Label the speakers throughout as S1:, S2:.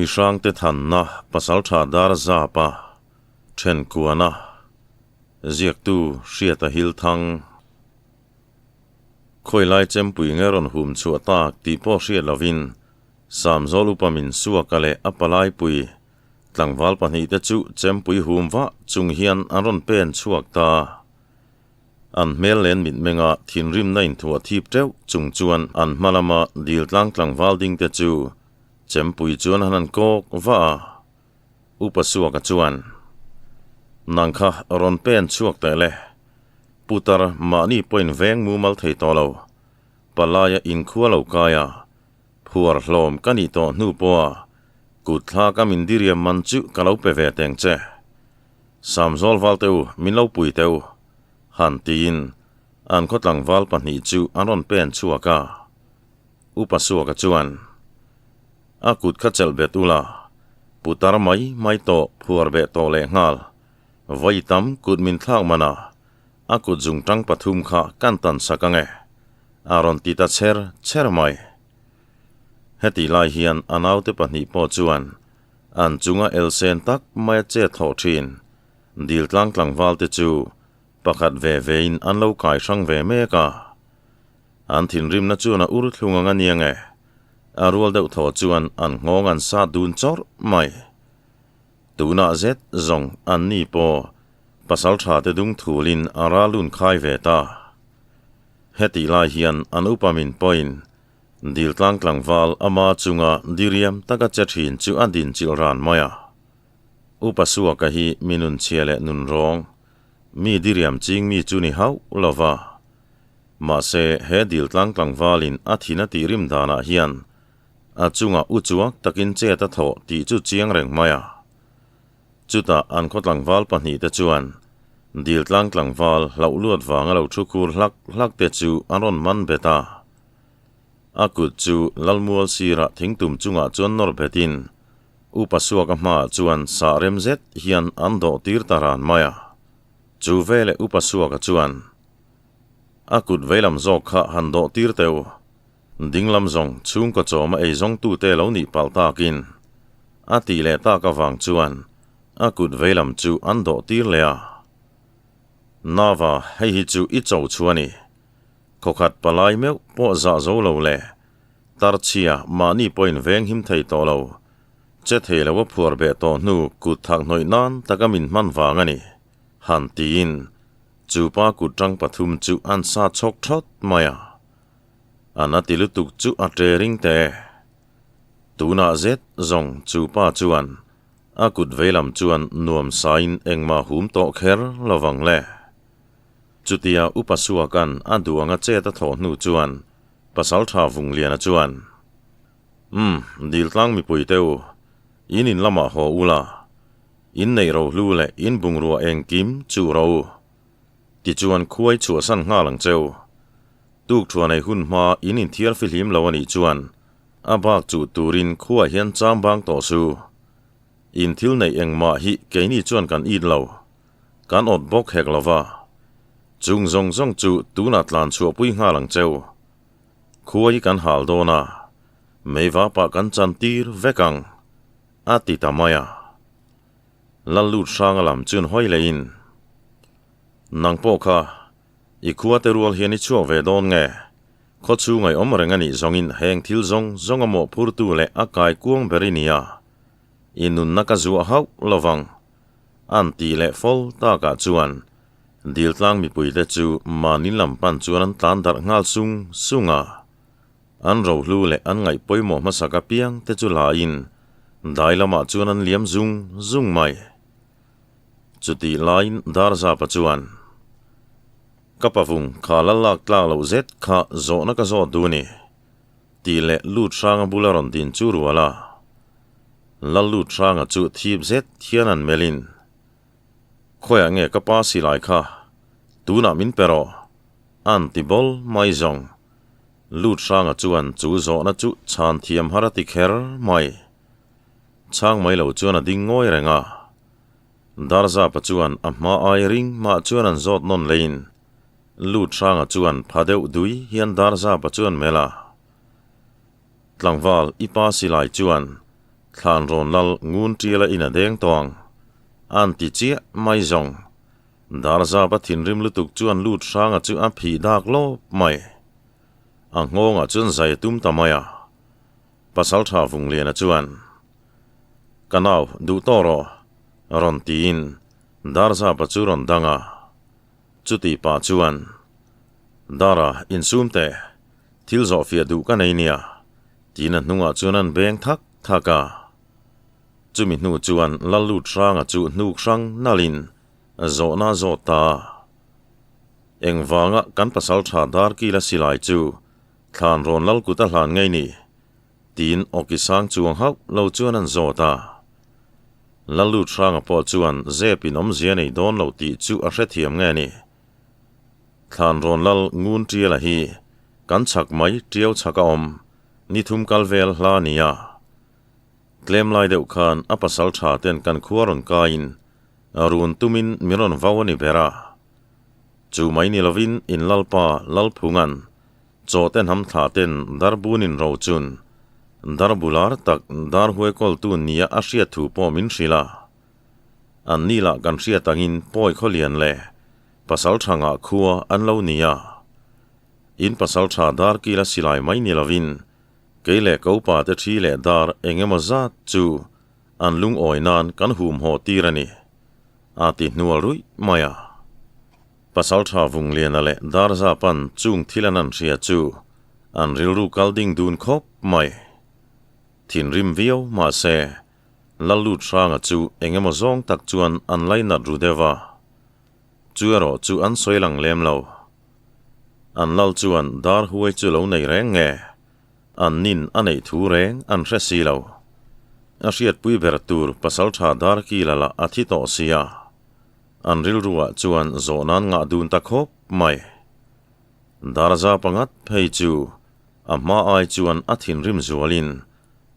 S1: Mihrangte thanna Pasaltha dar zapa Thenkuana Ziaktu Hriata Hilthang Khawilai chempui nge rawn hum chhuah tak tih pawh hriat lovin Samzawl upa min suaka leh a palaipui tlangval pahnihte chu chempui hum vah chung hian an rawn pen chhuak ta. An hmel len mitmenga thinrimna inthuah thip teuh chung chuan an hma lama dil tlang tlangval dingte chu chempui chuan an han kawk vah a. Upa Suaka chuan, Nang kha rawn pen chhuak teh le. Putar mahni pawhin veng mumal thei tawh lo. Palaia inkhua lo kai a, phuar hlawm ka nih tawh hnu pawha kut thlak a min diriam man chu ka lo pe ve teng che. Samzawl val teh u, min lo pui teh u, han tiin an khaw tlangval pahnih chu an rawn pen chhuak a. Upa Suaka chuan, A kut kha chelh bet ula, putar mai mai tawh phuar beh tawh leh nghal. Vawi tam kut min thlak man a, a kut zung tang pathum kha kan tan sak ang e, a rawn ti ta chher chher mai. Hetih lai hian a naute pahnih pawh chuan an chunga elsen tak maia che thawh thin dil tlang tlangval te chu pakhat ve vein an lo kai hrang ve mek a. An thinrimna chuan a ur thlung ang a nia nge? A rual deuh thaw chuan an nghawng an sat dun chawrh mai. Tunah zet zawng an ni pawh pasal tha te dung thulin a ral lun khai ve ta. Hetih lai hian an upa min pawhin dil tlang tlangval ama chunga diriam taka che thin chu a din chilh ran mai a. Upa Suaka hi mi nunchhia leh nunrawng, mi diriam ching mi chu ni hauh lova. Mahse he dil tlang tlangvalin a thin a tih rim danah hian a chungah u chuak takin chet a thawh tih chu chiang reng mai a. Chutah an khaw tlangval pahnihte chuan dil tlang tlangval hlauh luat vanga lo thu khur hlak hlak te chu an rawn man bet a. A kut chu Lalmual sirah thingtum chungah chuan nawr betin Upa Suaka hmaah chuan sah rem zet hian an dawh tir ta ran mai a. Chu veleh Upa Suaka chuan a kut veilam zawk kha han dawh tir teu. Dinglam zawng chhungkaw chawma ei zawngtute lo nih palh takin a tih leh tak avang chuan a kut veilam chu an dawh tir leh a. Nava, hei hi chu i cho chu a ni. Khawkhat palai meuh pawh zah zo lo le. Tarchhia mahni pawhin veng him thei tawh lo. Che thei lo a phuar beh tawh hnu kut thak hnawih nan taka min hman vang a ni. Han tiin chu pa kut tang pathum chu an sa chhawk thawt mai a. A na ti lutuk chu a ṭe ring teh e. Tunah zet zawng chu pa chuan a kut veilam chuan nuam sain engmah hum tawh kher lovang le. Chutia Upa Suaka'n a duh anga chet a thawh hnu chuan Pasalṭha Vungliana chuan, Umm, Diltlang mipui te u, in in lamah haw ula, in neih rohlu leh in bungrua engkim chu ro u. Tichuan khuai chhuahsan nghal ang cheu. Tuk thuan ei hun hma in inthiar fihlim lo a nih chuan a bak chuh turin khuaah hian cham bang tawh su. In thil neih engmah hi keini chuan kan it lo. Kan awt bawk hek lo va. Chung zawng zawng chu tunah tlan chhuahpui nghal ang cheu. Khua hi kan hal dawn a, meiva pah kan chan tir vek ang, a ti ta mai a. Lallut hranga lam chuan hawi lehin, Nang pawh kha i khua te rual hian i chhuak ve dawn nge? Khaw chhungai awm reng a nih zawngin heng thil zawng zawng a mawhphurtu leh a kai kuang ber i nia, i nunna ka zuah hauh lovang, an tih leh fol takah chuan Diltlang mipuite chu mahni lam pan chuan an tlan darh nghal sung sung a. An rohlu leh an ngaih pawimawh hmasak apiang te chu lain dai lamah chuan an liam zung zung mai. Chutih laiin Darzapa chuan, Ka pavung kha la lak tlak loh zet kha zawhna ka zawt duh a ni, tih leh lut hranga bula rawn din chu rual a. Lal lut hranga chu thip zet hian an melhin, Khawiah nge ka pa silai kha? Tunah min pe rawh, an ti bawl mai zawng. Lut hranga chuan chu zawhna chu chhan thiam har a ti kher mai. Chhang mai lo chuan a ding ngawi reng a. Darzapa chuan a hma ai ring mah chuan an zawt nawn leiin Lut hranga chuan pha deuh dui hian Darzapa chuan melh a. Tlangval i pa silai chuan Thlanrawn lal ngun tiala in a deng tawh ang. A'n ti chiah mai zawng. Darzapa thinrim lutuk chuan lut hranga chu a phih dak lawp mai. A nghawngah chuan zai a tum ta mai a. Pasaltha Vungliana chuan, Ka nau, duh tawh rawh, rawn tiin Darzapa chu rawn dang a. Chuti pah chuan, Dara, insum teh, thil zawhfiah duh ka nei nia, tiin a hnungah chuan an beng thak thak a. Chumi hnu chuan Lallut Hranga chu hnuk hrang nalhin zawhna a zawt ta a. Engvanga kan pasaltha Darkila silai chu thlan rawn lal kut a hlan ngei ni? Tiin awki sang chuang hauh lo chuan an zawt a. Lallut Hranga pawh chuan zep in awmzia nei dawn lo tih chu a hrethiam nge ni? Thlan rawn lal ngun tiala hi kan chhak mai tiau chhak a awm ni thum kal vel hla nia. Tlem lai deuh khan a pasal tha ten kan khua rawn kaiin run tumin min rawn vau a ni ber a. Chu mai ni lovin in lalpa Lalphunga'n chaw te hnam thlah ten darbunin ro chun darbular tak darhuai kawltu nia a hriat thu pawh min hrilh a. An ni lah kan hriat angin pawi khawlian leh pasal tha ngah khua an lo ni a. In pasal tha darkila silai mai ni lovin kei leh ka upa te thi leh dar eng emaw zat chu an lungawi nan kan humhaw tir a ni, a ti hnual ruih mai a. Pasaltha Vungliana leh Darzapan chung thil an an hria chu an rilru kal ding dun khawp mai. Thinrim viau mahse, Lallut Hranga chu eng emaw zawng tak chuan an lainat ru deuh a. Chu erawh chu an sawi lang lem lo. An lal chuan dar huai chu lo nei reng nge? An nin a neih thu reng an hre si lo. A hriatpui ber tur pasaltha Darkila lah a thi tawh sia. An rilruah chuan zawhnan ngah dun ta khawp mai. Darza pangat phei chu a hma ai chuan a thinrim zualin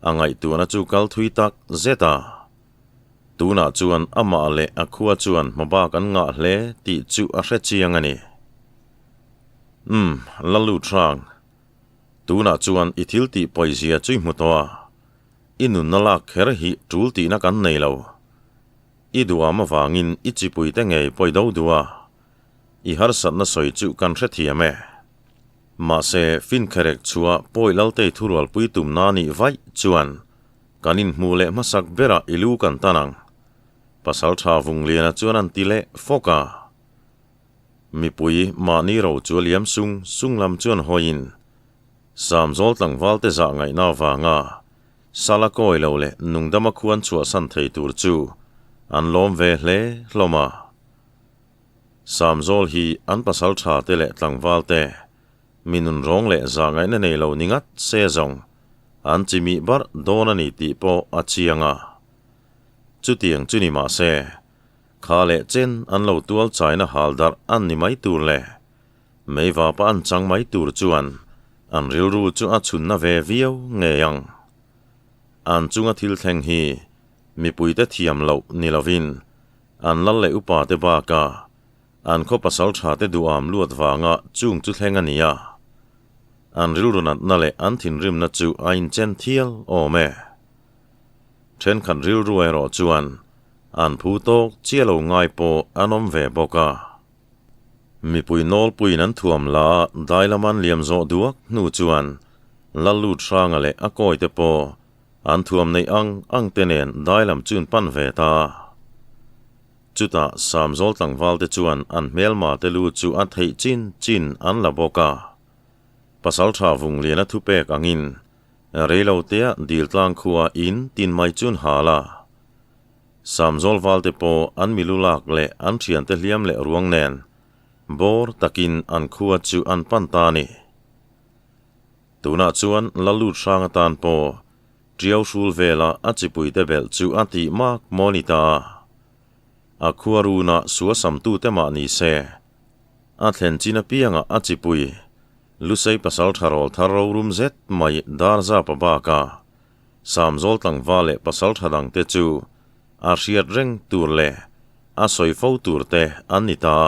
S1: a ngaihtuahna chu kal thui tak zet a. Tunah chuan amah leh a khua chuan hmabak an ngah hle tih chu a hre chiang a ni. Umm, Lalutrang, tunah chuan i thil tih pawizia chu i hmu tawh a, i nunna lak kher hi tul tihna kan nei lo. I duham avangin i chipuite ngei pawi do duh a, i harsatna sawi chu kan hrethiam e. Mahse, Finkherek chhuah pawi Laltei thurualpui tumna nih vaih chuan Kan inhmuh leh hmasak berah i lu kan tan ang. Pasaltha Vungliana chuan an ti leh fawk a. Mipui mahni ro chu a liam sung sung lam chuan hawiin Samzawl tlangval te zah ngaihna avanga sala kawi lo leh nungdama khuan chhuahsan thei tur chu an lawm ve hle hlawm a. Samzawl hi an pasaltha te leh tlangval te Mi nunrawng leh zahngaihna nei lo ni ngat se zawng an chi mih barh dawn a ni tih pawh a chiang a. Chutiang chu ni mah se, kha leh chen an lo tual chaina hal darh an ni mai tur leh meivapa an chang mai tur chuan an rilru chu a chhunna ve viau ngei ang. An chunga thil thleng hi mipuite thiam loh ni lovin an lal leh upate bakah An khaw pasal tha te duham luat vanga chung chu thleng a ni a, an rilru natna leh an thinrimna chu a inchen thial awm e. Thenkhat rilru erawh chuan an phu tawk chiah lo ngai pawh an awm ve bawk a. Mipui nawlpuiin an thuam la a dai lama an liam zawh duak hnu chuan Lallut Hranga leh a kawite pawh an thuam neih ang ang te nen dai lam chu an pan ve ta a. Chutah Samzawl tlangvalte chuan an hmelma te lu chu a theih chin chin an la bawk a. Pasaltha Vungliana thupek angin reilotea Diltlang khua in tin mai chun hal a. Samzawl valte pawh an milu lak leh an thiante hliam leh ruang nen bawr takin an khua chu an pan ta a ni. Tunah chuan Lalut hrang atan pawh Ṭiau hrul vela a chipuite belh chu a tih mak maw ni ta. A khua runa sua samtute mah ni se, a thlen chin apiangah a chipui Lusei pasal ṭha rawl thar rorum zet mai Darzapa baka Samzawl tlangval leh pasal ṭha dangte chu a hriat reng tur leh a sawi fo tur te an ni ta.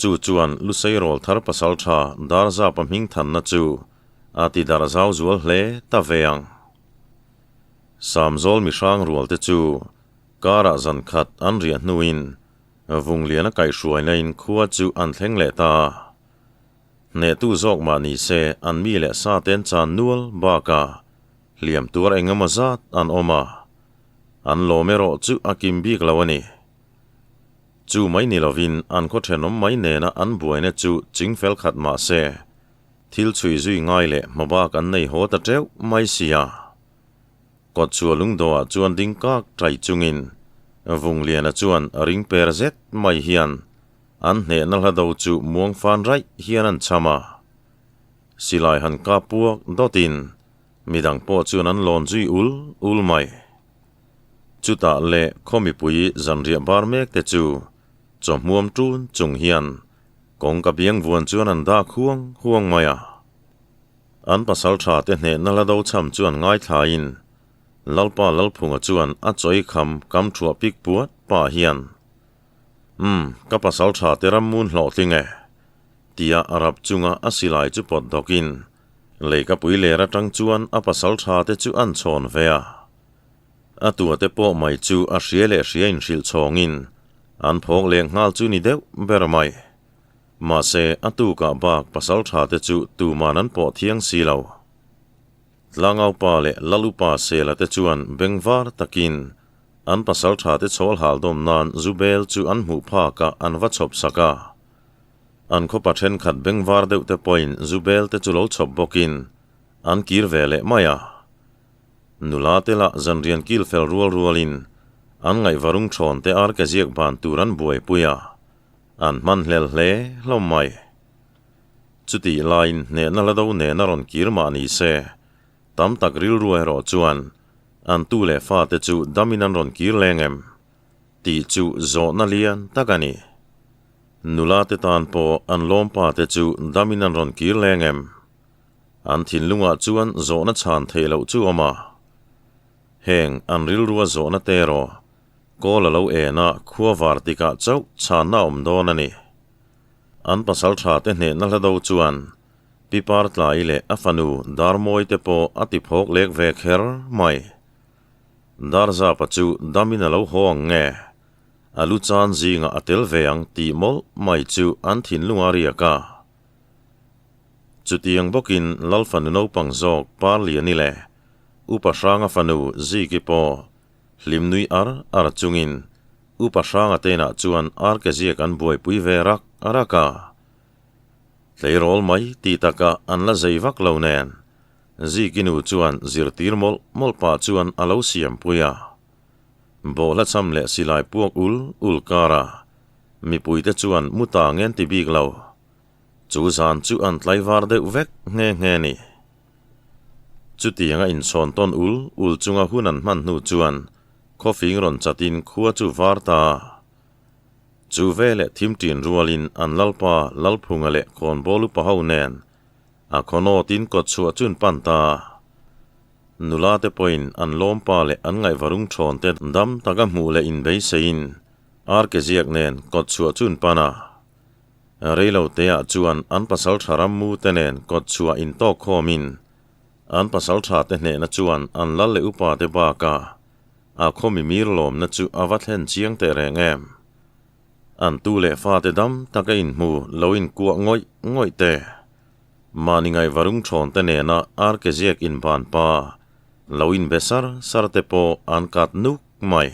S1: Chu chuan Lusei rawl thar pasal ṭha Darzapa hming thanna chu a ti darh zau zual hle ta ve ang. Samzawl mihrang rual te chu karah zan khat an riah hnuin Vungliana kaihhruainain khua chu an thleng leh ta a. Hnehtu zawk mah ni se an mi leh sa ten chan nual bakah hliam tuar eng emaw zat an awm a, an lawm erawh chu a kim bik lo a ni. Chu mai ni lovin an khaw thenawm mai nena an buaina chu chingfel khat mah se, thil chhui zui ngai leh hmabak an nei haw ta teuh mai sia. Kawtchhuah lungdawhah chuan ding kak tai chungin Vungliana chuan ring per zet mai hian an hnehna hla do chu muang fan raih hian an cham a. Silai han kap puak dawtin midang pawh chuan an lawn zui ul ul mai. Chutah leh khaw mipui zanriah bar mek te chu chawhmuam tun chung hian kawngka biang vuan chuan an dak huang huang mai a. An pasal tha te hnehna hla do cham chuan ngaithlain Lalpa Lalphunga chuan a chawi kham kam thuah pik puat pah hian, Umm, ka pasal tha te rammun hlawhtling e, tia a rap chunga a silai chu pawt dawkin leikapui ler atang chuan a pasal tha te chu an chhawn ve a. A tua te pawh mai chu a hria leh hria inhrilh chhawngin an phawk leh nghal chu ni deuh ber mai. Mahse, a tukah bak pasal tha te chu tuman an pawh thiang si lo. Tlangaupa leh Lalupa Sela te chuan bengvar takin an pasal tha te chhawl hal dawm nan zu bel chu an hmuh phakah an va chhawp sak a. An khawpa thenkhat bengvar deuh te pawhin zu bel te chu lo chhawp bawkin an kir ve leh mai a. Nula te lah zanrian kil fel rual rualin an ngaihvarung thawn te ar ke ziak ban tur an buaipui a, an hman hlel hle hlawm mai. Chutih laiin hnehna la do nena rawn kir mah ni se, tam tak rilru erawh chuan an tu leh fate chu damin an rawn kir leng em? tih chu zawhna lian tak a ni. Nula te tan pawh an lawmpa te chu damin an rawn kir leng em? An thinlungah chuan zawhna chhan theih loh chu awm a. Heng an rilrua zawhna te erawh kawl a lo en a, khua var tikah chauh chhanna a awm dawn a ni. An pasal tha te hnehna hla do chuan Pi Partlai leh a fanu Darmawi te pawh a ti phawk lek ve kher mai. Darzapa chu damin a lo haw ang nge? A lu chan zingah a tel ve ang tih mawlh mai chu an thinlung a riak a. Chutiang bawkin Lal fanu naupang zawk Parliani leh Upa Hranga fanu Ziki pawh hlim nui ar ar chungin Upa Hranga tenah chuan ar ke ziak an buaipui ve rak rak a. Tleirawl mai tih takah an la zei vak lo nen Ziki nu chuan zirtir mawlh mawlh pah chuan a lo siampui a. Bawhla cham leh silai puak ul ul kara mipuite chuan mu ta ngen ti bik lo. Chu zan chu an tlaivar deuh vek nghe nghe ni. Chutianga inchhawn tawn ul ul chunga hun an hman hnu chuan khawfing rawn chatin khua chu var ta a. Chu veleh thim ṭin rualin an lalpa Lalphunga leh Khawnbawl upa ho nen a khawnawtin kawtchhuah chun pan ta a. Nula te pawhin an lawmpa leh an ngaihvarung ṭhawn te dam taka hmuh leh inbeiseiin ar ke ziak nen kawtchhuah chun pan a. Reilo teah chuan an pasaltha rammu te nen kawtchhuah intawk khawmin an pasaltha te hnehna chuan an lal leh upa te bakah a khaw mimir lawmna chu a va thlen chiang teh reng em. An tu leh fate dam taka inhmu lo inkuah ngawih ngawih te, mahni ngaihvarung thawn te nena ar ke ziak inban pa lo inbe sar sar te pawh an kat nuk mai.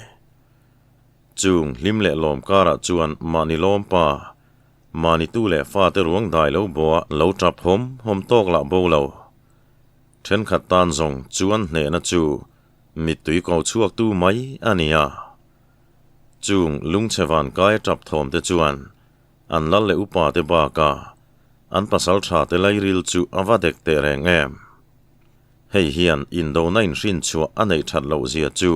S1: Chung hlim leh lawm karah chuan mahni lawm pa, mahni tu leh fate ruang dai lo bawha lo tap hawm hawm tawk lah bo lo. Thenkhat tan zawng chuan hnehna chu mittui ko chhuak tu mai a ni a. Chung lungchhe van kai tap thawm te chuan an lal leh upa te bakah an pasal tha te lairil chu a va dek teh reng em. Hei hian indona inhrin chhuah a neih that loh zia chu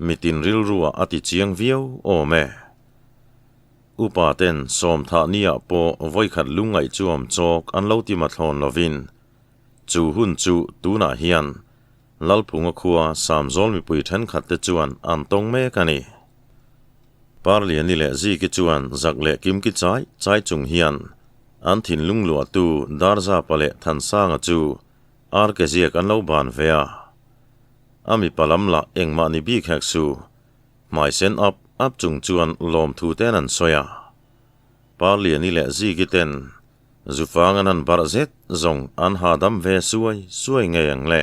S1: Mitin rilruah a ti chiang viau awm e. Upa ten sawmthah niah pawh vawikhat lungngaih chuam chawk an lo ti mathlawn lovin, chu hun chu tunah hian Lalphunga khua Samzawl mipui thenkhat te chuan an tawng mek a ni. Parliani leh Ziki chuan zak leh kimki chai chai chung hian an thinlung luahtu Darzapa leh Thansanga chu ar ke ziak an lo ban ve a. A mipa lam lah engmah ni bik hek su. Hmai sen ap ap chung chuan lawmthu ten an sawi a. Parliani leh Ziki ten Zufang an han barh zet zawng an hahdam ve suai suai ngei ang le.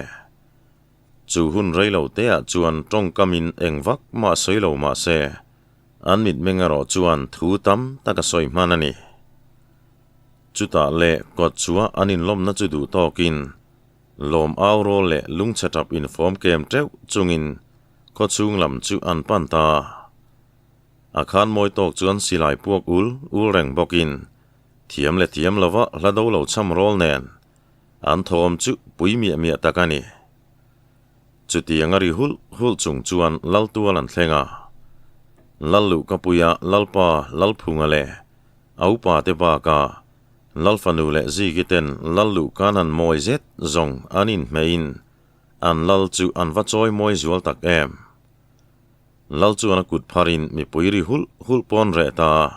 S1: Chu hun rei lo te ah chuan tawngkamin eng vak mah sawi lo mah se, an mitmeng erawh chuan thu tam tak a sawi hman a ni. Chutah leh kawt chhuah an inlawmna chu duh tawkin lawm au rawl leh lungchhe tap infawm kem teuh chungin khawchhung lam chu an pan ta. A khan mawi tawk chuan silai puak ul ul reng bawkin thiam leh thiam lova hla do lo cham rawl nen an thawm chu pui miah miah tak a ni. Chutiang a ri hulh hulh chung chuan Laltual an thleng a. Lalluhkapuia Lalpa Lalphunga leh a upa te bakah Lalfanu leh Ziki ten Lalluhkan an mawi zet zawng an inhmeihin an lal chu an va chawi mawi zual tak em. Lal chuan a kut pharin mipui ri hulh hulh pawn reh ta a.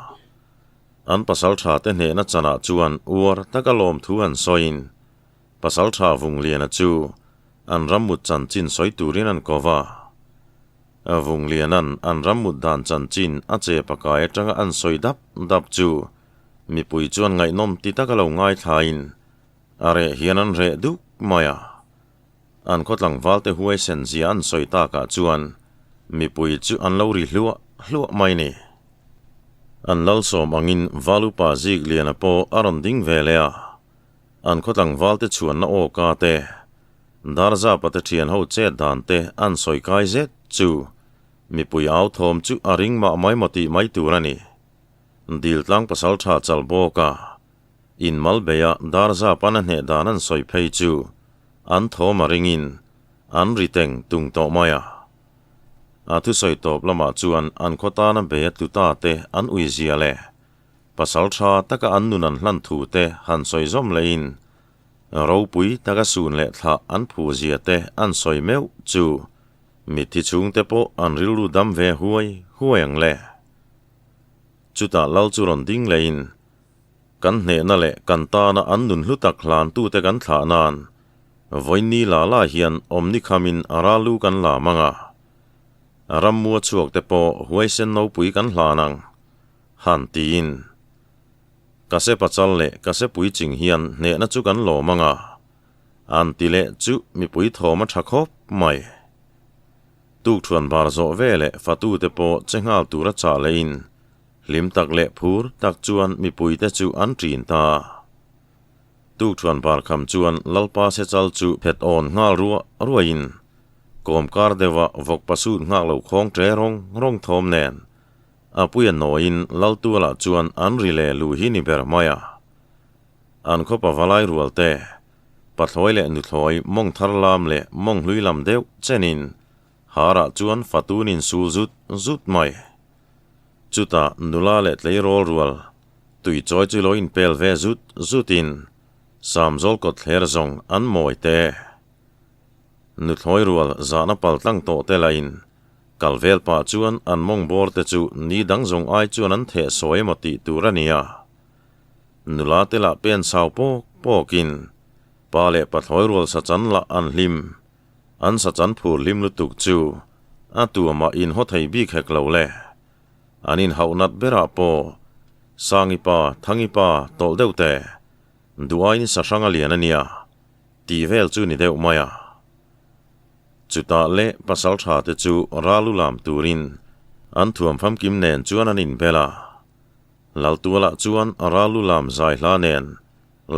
S1: An pasaltha te hnehna chanah chuan uar taka lawmthu an sawiin Pasaltha Vungliana chu an rammut chanchin sawi turin an ko va. Vungliana'n an rammut dan chanchin a che pakai atanga an sawi dap dap chu mipui chuan ngaihnawm ti taka lo ngaithlain a reh hian an reh duk mai a. An khaw tlangvalte huaisen zia an sawi takah chuan mipui chu an lo ri hluah hluah mai ni. An lalsawm angin Valupa Zikliana pawh a rawn ding ve leh a, an khaw tlangvalte chhuanna aw ka te, Darzapa te thian ho chet dan te an sawi kai zet chu mipui au thawm chu a ring mah mai maw tih mai tur a ni. Diltlang pasaltha chal bawk a. Inmal beia Darzapan a hneh dan an sawi phei chu an thawm a ringin an ri teng tung tawh mai a. A thusawi tawp lamah chuan an khaw tana bei a tlu ta te an ui zia leh pasal tha taka an nun an hlan thu te han sawi zawm lehin ropui taka sun leh thlah an phu zia te an sawi meuh chu mitthi chhungte pawh an rilru dam ve huai huai ang le. Chutah lal chu rawn ding lehin Kan hnehna leh kan tana an nun hlu tak hlantute kan thlah nan vawiin la la hian awmni khamin a ral lu kan la mang a. Rammua chhuak te pawh huaisen nopui kan hlan ang, han tiin. Ka se pachal leh ka se puiching hian hnehna chu kan lawm ang a, an ti leh chu mipui thawm a tha khawp mai. Tukṭhuan bar zawh ve leh fatute pawh che nghal tura chah lehin Hlim tak leh phur tak chuan mipuite chu an ṭin ta. Tukṭhuan barkham chuan Lalpa Sechal chu phet awn nghal ruah ruaiin kawmkar deuha vawk pasut nghak lo khawng ṭe rawng rawng thawm nen a puia nawiin Laltualah chuan an ri leh lu hi ni ber mai a. An khawpa valai rual te, pathlawi leh nuthlawi mawng thar lam leh mawng hlui lam deuh chenin harah chuan fatunin sul zut zut mai. Chutah nula leh tleirawl rual tui chawi chu lo inpel ve zut zutin Samzawl kawt thler zawng an mawi te. Nuthlawi rual zahna pal tlang tawh te lahin kal vel pah chuan an mawng bawr te chu ni dang zawng ai chuan an theh sawi emaw tih tur a ni a. Nula te lah pen chau pawk pawkin pa leh pathlawi rual sachan lah an hlim. An sachan phur hlim lutuk chu a tuamah inhaw thei bik hek lo le. An inhauh nat berah pawh Sangi pa, Thangi pa tawlh deuh te, duhaiin sahrang a lian a nia tih vel chu ni deuh mai a. Chutah leh pasaltha te chu ral u lam turin an thuam famkim nen chuan an inbel a. Laltualah chuan ral u lam zai hla nen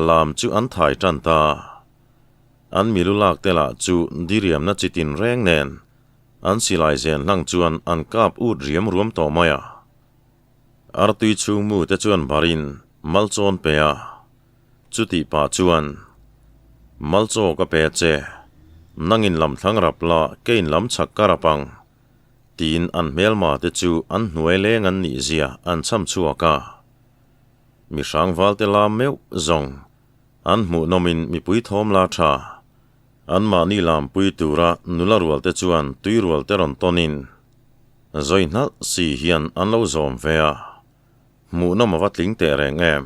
S1: lam chu an thai tan ta. An milu lak te lah chu diriamna chi tin reng nen an silai zen hlang chuan an kap ut riam ruam tawh mai a. Artui chhung mu te chuan barin malchawn pe a, chutih pah chuan, Malchaw ka pe che, nangin lam thlang rap la kein lam chhak ka rap ang, tiin an hmelma te chu an hnuai leng an nih zia an chham chhuak a. Mi hrangval te lam meuh zawng An hmuhnawmin mipui thawm la tha. Anmahni lampui tura nula rualte chuan tui rualte rawn tawnin zawi hnalh si hian an lo zawm ve a, hmuhnawm a va tling teh reng em.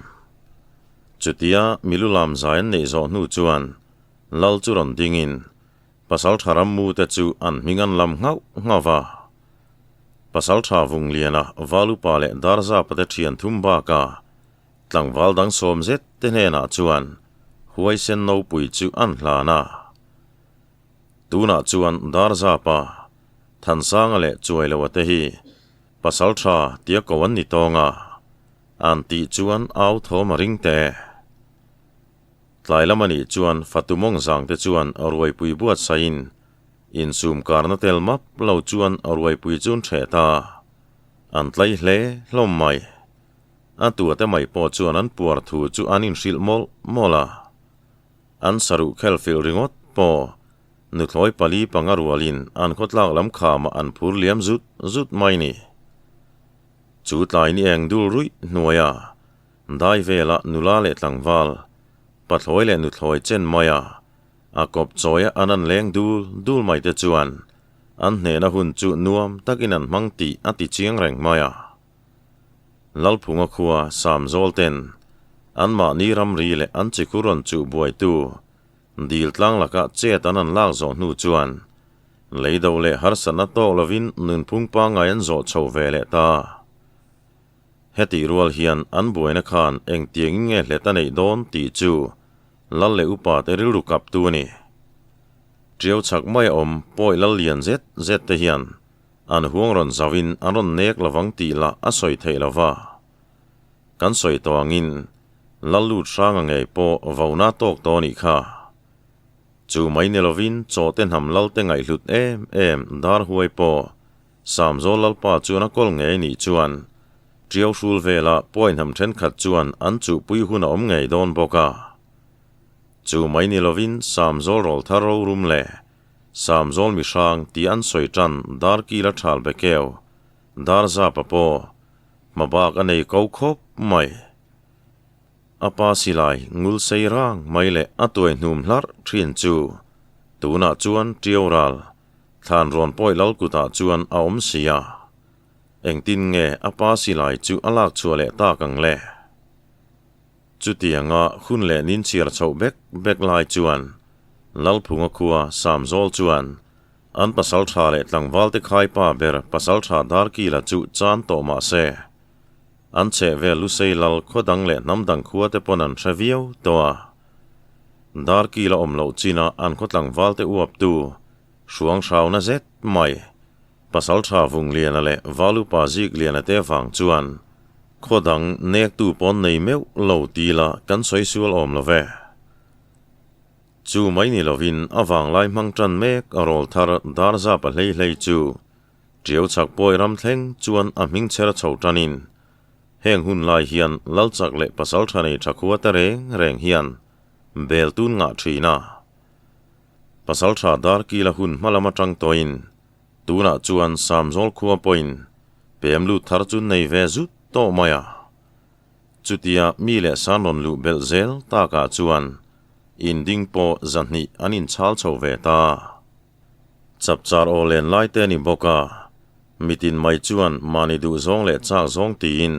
S1: Chutia milu lam zai an neih zawh hnu chuan Lal chu rawn dingin. Pasalṭha rammute chu an hming an lam nghauh nghauh va. Pasalṭha Vungliana, Valupa leh Darzapa te ṭhian thum baka tlangval dang sawm zet te hnenah chuan huaisen nopui chu an hlan a. Tunah chuan Darzapa, Thansanga leh Chuailoa te hi Pasalṭha tia ko an ni tawng a, an tih chuan au thawm a ring teh. Tlai lam a nih chuan fatu mawng zang te chuan ruaipui buatsaihin insum karna tel map lo chuan ruaipui chu an ṭheh ta. An tlai hle hlawm mai. A tuate mai pawh chuan an puar thu chu an inhrilh mawlh mawlh a. An saruh khel filh ringawt pawh nuthlawi pali panga rualin an khawtlak lam khamah an phur liam zut zut mai ni. Chu tlai ni eng dul ruih hnuaia Dai vela nula leh tlangval, pathlawi leh nuthlawi chen maia a kawp chawia an an leng dul dul mai te chuan an hnehna hun chu nuam takin an hmang tih a ti chiang reng mai a. Lalphunga khua Samzawl ten anmahni ramri leh an chikhur rawn chuh buaitu dil tlang lakah chet an an lak zawh hnu chuan leido leh harsatna tawk lovin nunphung pangngai an zawh chho ve leh ta. Hetih rual hian an buaina khan engtiangin nge hlet a neih dawn tih chu Lal leh upa te rilru kaptu a ni. Ṭiau chak mai a awm pawi lal lian zet zet te hian an huang rawn zauhin an rawn nek lovang tih lah a sawi theih lo va. Kan sawi tawh angin Lal lut hranga ngei pawh vona tawk tawh a nih kha. Chu mai ni lovin chaw te hnam lal te ngaihhlut em em dar huai pawh Samzawl Lalpa chuan a kawl ngei nih chuan Ṭiau hrul vela pawihnam ṭhenkhat chuan an chuhpui hun a awm ngei dawn bawk a. Chu mai ni lovin Samzawl rawlthar rorum leh Samzawl mihrang tih an sawi ṭan Darkila ṭhal bekeu Darzapa pawh hmabak a nei ko khawp mai. A pa silai ngul sei rang mai leh a tuai hnum hlarh ṭhin chu tunah chuan Ṭiau ral Thlan rawn pawi lal kutah chuan a awm si a, engtin nge a pa silai chu a lak chhuah leh tak ang le? Chutianga hun leh nin chhiar chhoh bek bek lai chuan Lalphunga khua Samzawl chuan an pasaltha leh tlangvalte khaipa ber pasaltha Darkila chu chan tawh mah se, an chhehvel Lusei lal khaw dang leh hnam dang khua te pawn an hre viau tawh a. Darkila awm loh chinah an khaw tlangvalte uaptu Hruang hrauna zet mai. Pasaltha Vungliana leh Valupa Zikliana te vang chuan khaw dang nektu pawn nei meuh lo ti la kan sawi sual awm lo ve. Chu mai ni lovin a vanglai hmang tan mek a rawl thar Darzapa hlei hlei chu Ṭiau chhak pawi ram thleng chuan a hming chher chho tanin heng hun lai hian Lalchak leh Pasaltha nei tha khua te reng reng hian bel tun ngah thin a. Pasaltha Darkila hun hma lam atang tawhin tunah chuan Samzawl khua pawhin pem lut thar chu nei ve zut tawh mai a. Chutia mi leh san rawn luh belh zel takah chuan inding pawh zahnih an inchhal chho ve ta. Chapchar aw len lai te a ni bawk a, mitin mai chuan mahni duh zawng leh chak zawng tiin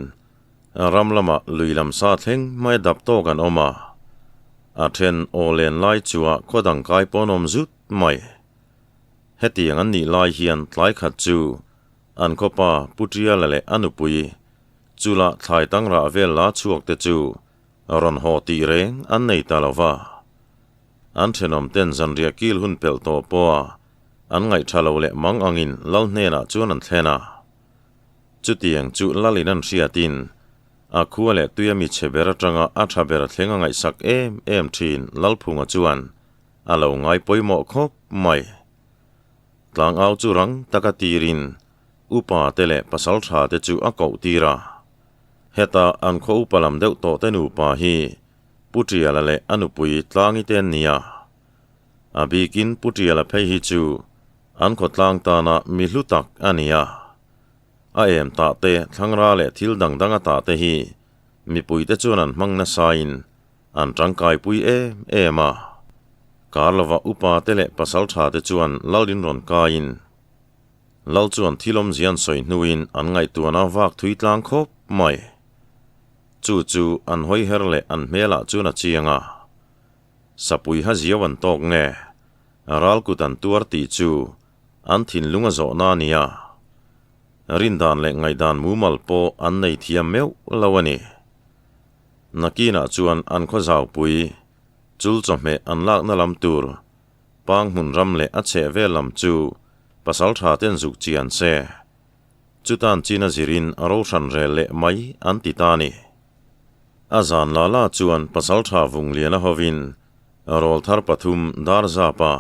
S1: Ram lamah lui lam sa thleng mai dap tawk an awm a, a then aw len lai chuah khaw dang kai pawn awm zut mai. Hetiang an nih lai hian tlai khat chu an khawpa Pu Tiala leh a nupui chula thlai tang rah vel la chhuak te chu rawn haw tih reng an nei ta lo va. An thenawm ten zanriah kil hun pelh tawh pawha an ngaihṭha lo leh mang angin Lal hnenah chuan an thlen a. Chutiang chu Lalin an hriatin a khua leh tuia mi chhe ber atanga a tha ber thleng a ngaihsak em em thin Lalphunga chuan a lo ngai pawimawh khawp mai. Tlangau chu rang taka tirin upa te leh pasal tha te chu a koh tir a. Heta an khaw upa lam deuh tawh te nupa hi Pu Tiala leh a nupui Tlangi te an ni a. A bikin Pu Tiala phei hi chu An khawtlang tana mi hlu tak a ni a. A em tah te, thlangra leh thil dang dang a tah te hi mipuite chuan an hmang nasain an tangkaipui em em a. Kar lova upa te leh pasal tha te chuan lal in rawn kaiin lal chuan thil awmzia an sawi hnuin an ngaihtuahna vak thui tlang khawp mai. Chu chu an hawi her leh an hmelah chuan a chiang a. Sapui ha ziau an tawk nge? Ral kut an tuar tih chu an thinlung a zawhna a ni a. Rindan leh ngaihdan mumal pawh an nei thiam meuh lo a ni. Nakinah chuan an khaw zaupui, chul chawhmeh an lakna lam tur, pang hmun ram leh a chheh vel lam chu pasaltha ten zuk chian se. Chutan chin a zirin a rohran rel leh mai an ti ta a ni. A zan la la chuan pasaltha Vungliana hovin rawlthar pathum Darzapa,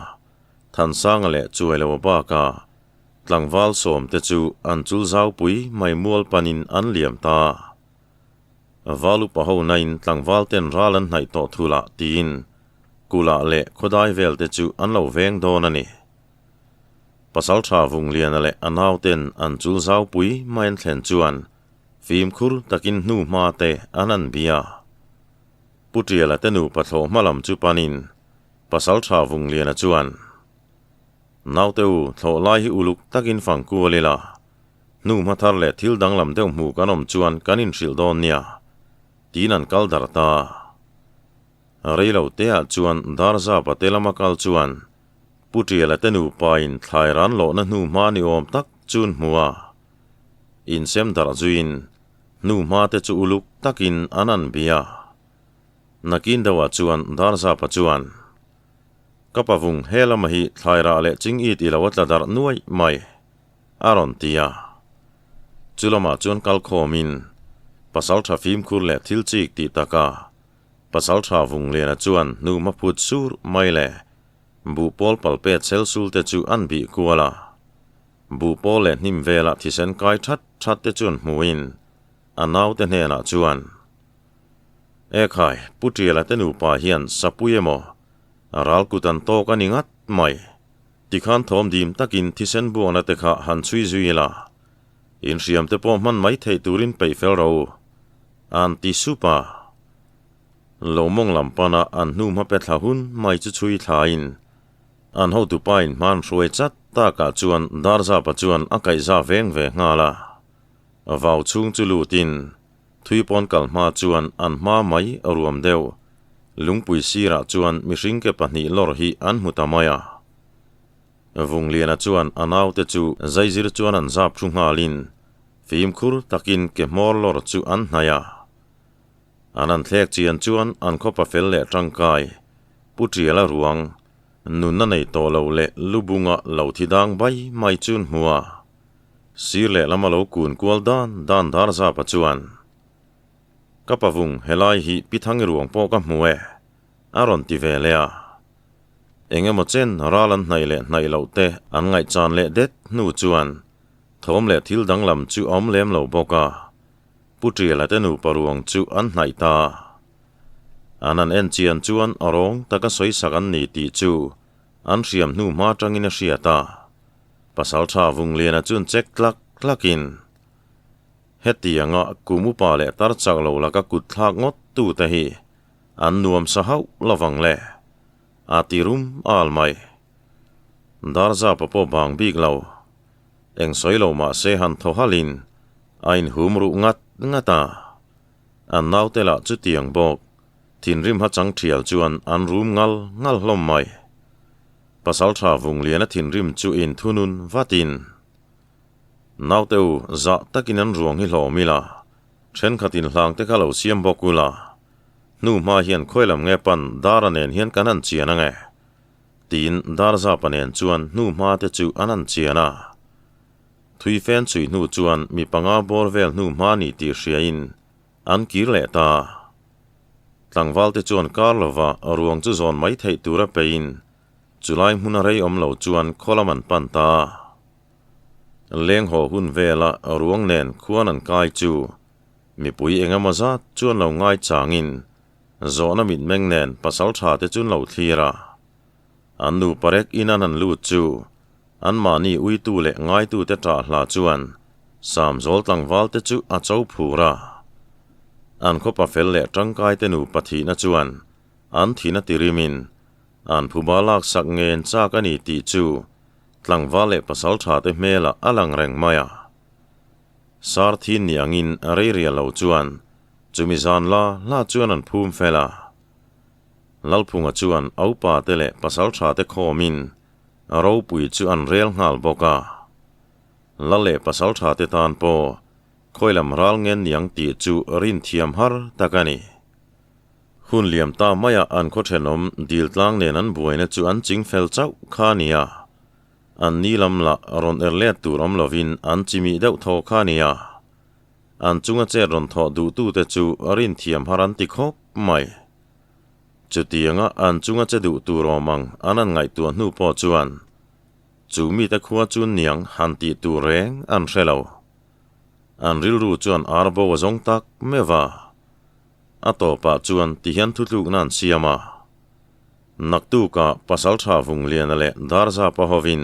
S1: Thansanga leh Chuailoa bakah tlangval sawmte chu an chul zaupui mai mual panin an liam ta. Val upa ho nain tlangval ten ral an hnaih tawh thul ah tiin Kulah leh khawdai vel te chu an lo veng dawn a ni. Pasaltha Vungliana leh a nau ten an chul zaupui mai an thlen chuan fimkhur takin hnu hma te an an bia. Pu Tiala te nupa thlawh hma lam chu panin Pasaltha Vungliana chuan, Naute u, thlawh lai hi uluk takin fang kual ila, hnu hma thar leh thil danglam deuh hmuh kan awm chuan kan inhrilh dawn nia, tiin an kal dar ta. Reilo teah chuan Darzapa te lama kal chuan Pu Tiala te nupain thlai ran lawhna hnu hma ni awm tak chu an hmu a. Insem darh zuiin hnu hma te chu uluk takin an an bia. Nakin deuhah chuan Darzapa chuan, Ka pavung he lama hi thlai rah leh ching it i lo a tla darh nuai mai, a rawn ti a. Chu lamah chuan kal khawmin pasal tha fimkhur leh thil chik tih taka pasal tha Vungliana chuan hnu hmaphut sur mai leh buhpawl palpet selsul te chu an bih kual a. Buhpawl leh hnim vela thisen kai that that te chuan hmuin a naute hnenah chuan, Ekhai, Pu Tiala te nupa hian sapui emaw ral kut an tawk a ni ngat mai. Tikhan thawm dim takin thisen buakna te kha han chhui zui ila, inhriam te pawh hman mai theih turin peih fel ro an ti sup a. Lo mawng lam pana an hnu hma pe thla hun mai chu chhui thlain an hotupa in hman hruai chat takah chuan Darzapa chuan a kaihza veng ve nghal a. Vau chhung chu lutin Thui pawn kal hma chuan an hma mai a ruam deuh. Lungpui sirah chuan mihring ke pahnih lawr hi an hmu ta mai a. Vungliana chuan a naute chu zaizir chuan an zap thu nghalin fimkhur takin ke hmawr lawr chu an hnaih a. An an thlek chian chuan an khawpa fel leh tangkai Pu Tiala ruang nunna nei tawh lo leh lubunga lo thi dang bai mai chu an hmu a. Sir lehlam a lo kun kual dan dan dar zapa chuan, Ka pavung, helai hi Pi Thangi ruang pawh ka hmu e, a rawn ti ve leh a. Eng emaw chen ral an hnaih leh hnaih loh te an ngaihchan leh det hnu chuan thawm leh thil danglam chu a awm lem lo bawk a, Pu Tiala te nupa ruang chu an hnaih ta. An han en chian chuan a rawng taka sawisak an ni tih chu an hriam hnu hma tangin a hriat a. Pasaltha Vungliana chuan check tlak tlakin, Hetianga kum upa leh tar chak lo laka kut thlak ngawt tute hi an nuam sa hauh lovang le, a ti rum al mai. Darzapa pawh bang bik lo. Eng sawi lo mah se han thaw halin a inhum ruh ngat ngat a. An naute lah chutiang bawk thinrim hachang thial chuan an rum ngal ngal hlawm mai. Pasaltha Vungliana thinrim chu inthunun vatin, Naute u, zah takin an ruang hi hlawm ila, thenkhatin hlangte kha lo siam bawk ula, hnu hma hian khawi lam nge pan Dara nen hian kan han chian ange, tiin Darzapa nen chuan hnu hma te chu an han chian a. Thui fen chhui hnu chuan mi panga bawr vel hnu hma ni tih hriain an kir leh ta. Tlangvalte chuan kar lova ruang chu zawn mai theih tura peiin chulai hmuna rei awm lo chuan khaw lam an pan ta. Leng haw hun vela ruang nen khuan an kai chu mipui eng emaw zat chuan lo ngai changin zawhna mitmeng nen pasal tha te chu an lo thlir a. An nupa rek in an han lut chu Anmahni uitu leh ngaitute ṭah hla chuan Samzawl tlangvalte chu a cho phur a. An khawpa fel leh ṭangkaite nupa thihna chuan an thihna tirimin an phuba laksak ngen chak a ni tih chu tlangval leh pasalṭhate hmelah a lang reng mai a. Sar thin ni angin rei rial lo chuan chumi zan la la chuan an phum fel a. Lalphunga chuan a upate leh pasalṭhate khawmin a ropui chu an rel nghal bawk a. Lal leh pasalṭhate tan pawh khawi lam ral ngen niang tih chu rin thiam har tak a ni. Hun liam ta maia an khaw ṭhenawm dil tlang nen an buaina chu an ching fel chauh kha a nia. An ni lam lah rawn er let tur awm lovin an chimih deuh thaw kha a nia. An chunga chet rawn thawh duhtute chu rin thiam har an ti khawp mai. Chutianga an chunga che duh tur awm ang an han ngaihtuah hnu pawh chuan chu mite khua chu niang han tih tur reng an hre lo. An rilru chuan ar bo a zawng tak meuh a. A tawpah chuan tihian thutlukna an siam a. Naktukah Pasaltha Vungliana leh Darzapa hovin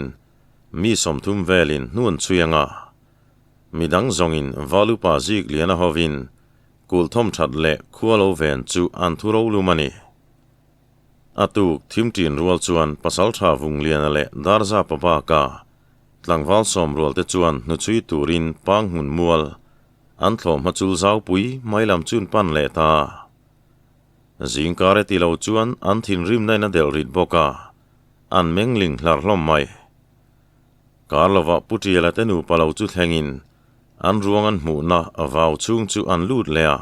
S1: mi 30 velin hnu an chhui ang a. Midang zawngin Valupa Zikliana hovin Kulh thawm that leh khua lo ven chu an thu ro lum a ni. A tuk thim ṭin rual chuan Pasalṭha Vungliana leh Darzapa baka tlangval sawm rual te chuan hnuchhui turin pang hmun mual an thlawh hma chul zaupui mai lam chun pan leh ta. Zingkar e ti lo chuan an thinrimna in a delh rit bawk a, an meng ling hlar hlawm mai. Kar lovah Pu Ṭiala te nupa lo chu thlengin An ruang an hmuhna a vau chhung chu an lut leh a.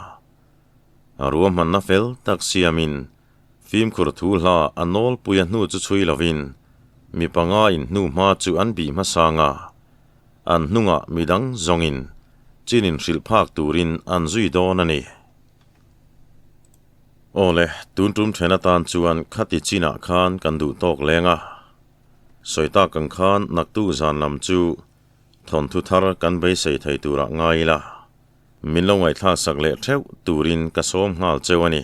S1: A ruahmanna fel tak siamin fimkhur thu hla a nawlpui a hnu chu chhui lovin mi panga in hnu hma chu an bih hmasang a, an hnungah midang zawngin chin in hrilh phak turin an zui dawn a ni. Aw le, tun tum then atan chuan khati chinah khan kan duh tawk leng a. Sawi tak ang khan naktuk zan lam chu Thawnthu thar kan beisei thei turah ngai ila, min lo ngaihthlak sak leh theuh turin ka sawm nghal cheu a ni.